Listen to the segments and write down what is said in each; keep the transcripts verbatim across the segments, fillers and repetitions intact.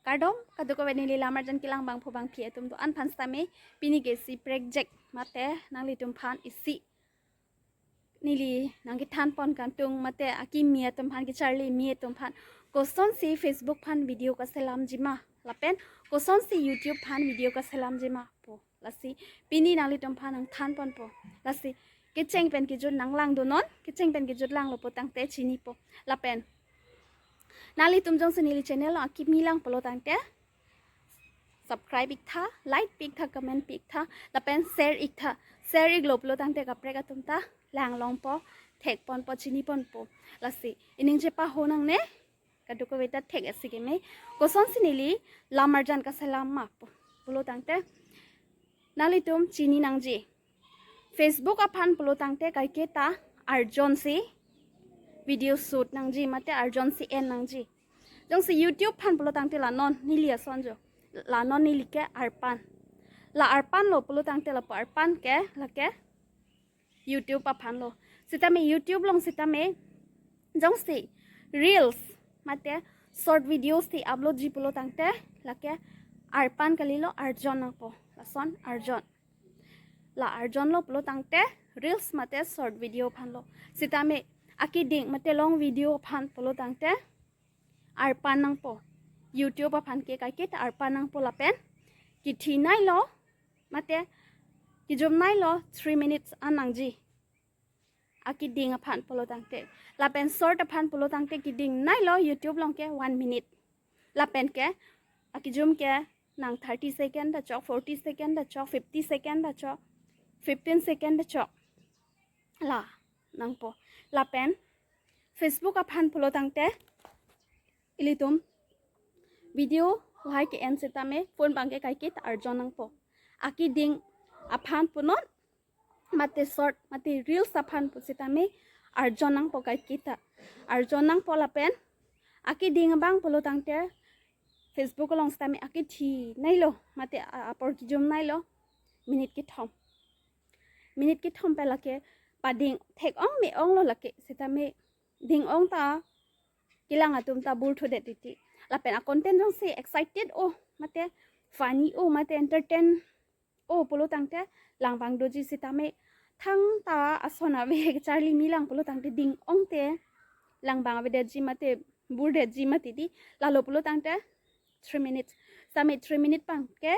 Kardom, kadokave neli lam arjan kelang bangphu bangphi atum do-an aphan sitame, pini ke isi prekjak mate nanglitumphan isi neli nangkethan pon kangtung mate akimi atum aphan, kecharli kimi atum aphan, kosonsi Facebook aphan video kaselamji ma, lapen kosonsi YouTube aphan video kaselamji ma pu. Lasi pini nanglitumphan nangthan ponpo. Lasi kecheng pen kejut nanglang donon, kecheng pen kejut langlo pulotangte chinipo. Lapen nanglitum jongsi neli channel along akimi lang pulotangte subscribe iktha, like pi iktha, comment pi iktha, lapen share iktha. Share iklo pulotangte kaprek atum ta lang longpo, thek ponpo, chini ponpo. Lasi ining chepaho nangne, kadokave ta thek isi keme. Kosonsi neli lam arjan kaselam ma pu-, pulotangte nanglitum chini nangji. Facebook aphan pulotangte kaiketa arjon si video shoot nangji mate arjon si en nangji. Jongsi YouTube aphan pulotangte la non neli ason jo. La non neli ke arpan. La arpan lo pulotangte lapu arpan ke lake YouTube aphan lo. Sitame YouTube along sitame jongsi reels mate short videos si upload ji pulotangte lake arpan kalilo, arjon nangpo. Lason arjon. La arjon lo pulotangte reels mate short video aphan lo. Sitame akeding mate long video aphan pulotangte arpan nangpo. YouTube aphan ke kaiketa arpan nangpo lapen kithi nailo mate kijum nailo three minutes an nangji. Akeding aphan pulotangte. Lapen short aphan pulotangte kiding nailo YouTube along ke one minute. Lapen ke akijum ke nang thirty second ta chok, forty second ta chok, fifty second ta chok, fifteen second ta chok. La nangpo. Lapen Facebook aphan pulotangte ilitum video lahai ke-en sitame phone abang ke kaiketa arjon nangpo. Akeding aphan punon mate short mate reels aphan pusitame arjon nangpo kaiketa. Arjon nangpo lapen akeding abang pulotangte Facebook along sitame akithi nailo mate a-, apor kijum nailo minute kethom. Minute kethom pen lake pading thek ong me onglo lake sitame ding ong ta kelang atum ta bur thudet titi. Lapen a-content jongsi excited o mate funny o mate entertain o pulotangte lang abang doji sitame thangta ason ave kecharli kimi lang pulotangte ding ong te lang abang avedetji mate burdetji mati di. Lalo pulotangte three minutes. Sitame three minute abang ke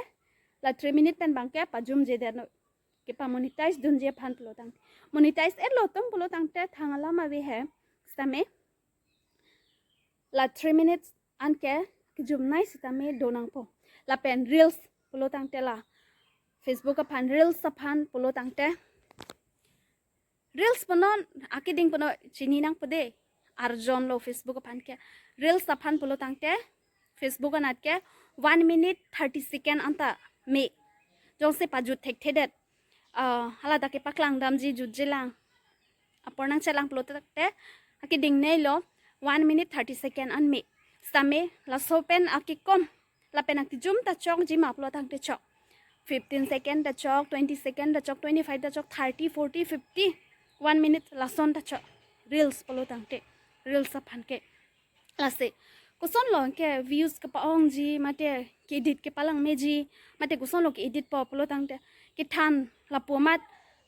la three minute pen abang ke pajumjedet no. Kepa monetize dunji aphan pulotangte. Monetize etlo atum pulotangte thang alam ave he. Sitame la three minutes an ke kijumnei sitame do nangpo. Lapen reels pulotangte la Facebook aphan reels aphan pulotangte. Reels punon akeding punon chini nangpo de. Arjon lo Facebook aphan ke. Reels aphan pulotangte Facebook anat ke one minute thirty second anta me. Jongsi pajut thekthedet. Ah, hala ta kepaklang damji jutji lang. Apor nangchelang pulotangte akeding nailo one minute thirty second an me. Sitame laso pen akekom lapen akijum ta chokji ma pulotangte chok. Fifteen second ta chok, twenty second ta chok, twenty-five ta chok, thirty, forty, fifty, one minute lason ta chok. Reels pulotangte. Reels aphan ke. Lasi kosonlo ke views kepa-ongji mate ke-edit kepalang meji mate kosonlo ke-edit po pulotangte kethan lapu amat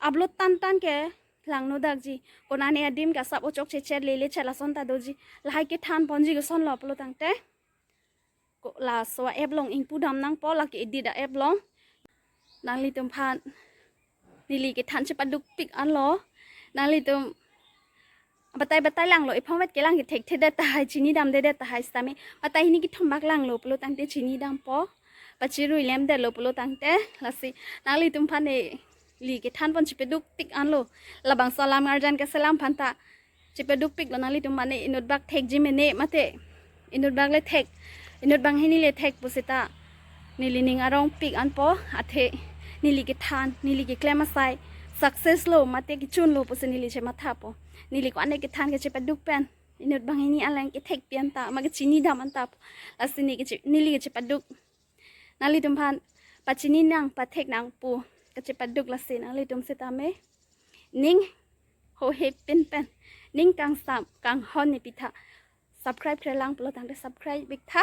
upload tantan ke langno dakji. Konane adim ke asap ochok chechet lele chet lason ta doji. Lahai kethan ponji kosonlo pulotangte. Ko laso a-app along ingpu dam nangpo lake edit a-app along. Nanglitum aphan neli kethan chepadukpik anlo. Nanglitum batai batai langlo, iphong vet kelang kethekthedet tahai, chinidamdedet tahai sitame. Batai hini kethombak langlo pulotangte chinidampo. Pachirui lemdetlo pulotangte. Lasi nanglitum aphan neli kethan pon chepadukpik anlo. Labangso alam arjan keselam aphanta chepadukpiklo nanglitum mane inutbak thekji mene mate inutbak le thek, inut banghini le thek pusita neli ning arongpik anpo. Athe neli kethan, neli keklem asai success lo mate kechunlo pusi neli chemathapo. Neli ko-an kethan ke chepaduk pen inut banghini alang kethekpi anta ma kechinidam anta pu. Lasi neli keche-, neli kechepaduk. Nanglitum aphan pachini nang pathek nang pu kachepaduk lasi nanglitum sitame ning hohe pin pen ning kangsam kanghon ni pitha Subscribe krelang pulo tangte subscribe ik tha,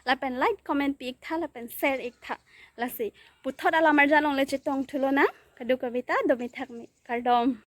lapen like, comment pi ik tha, lapen share ik tha. Lasi puthot alam arjan longle chetong thu lonang. Kadokave ta do mithak me, kardom.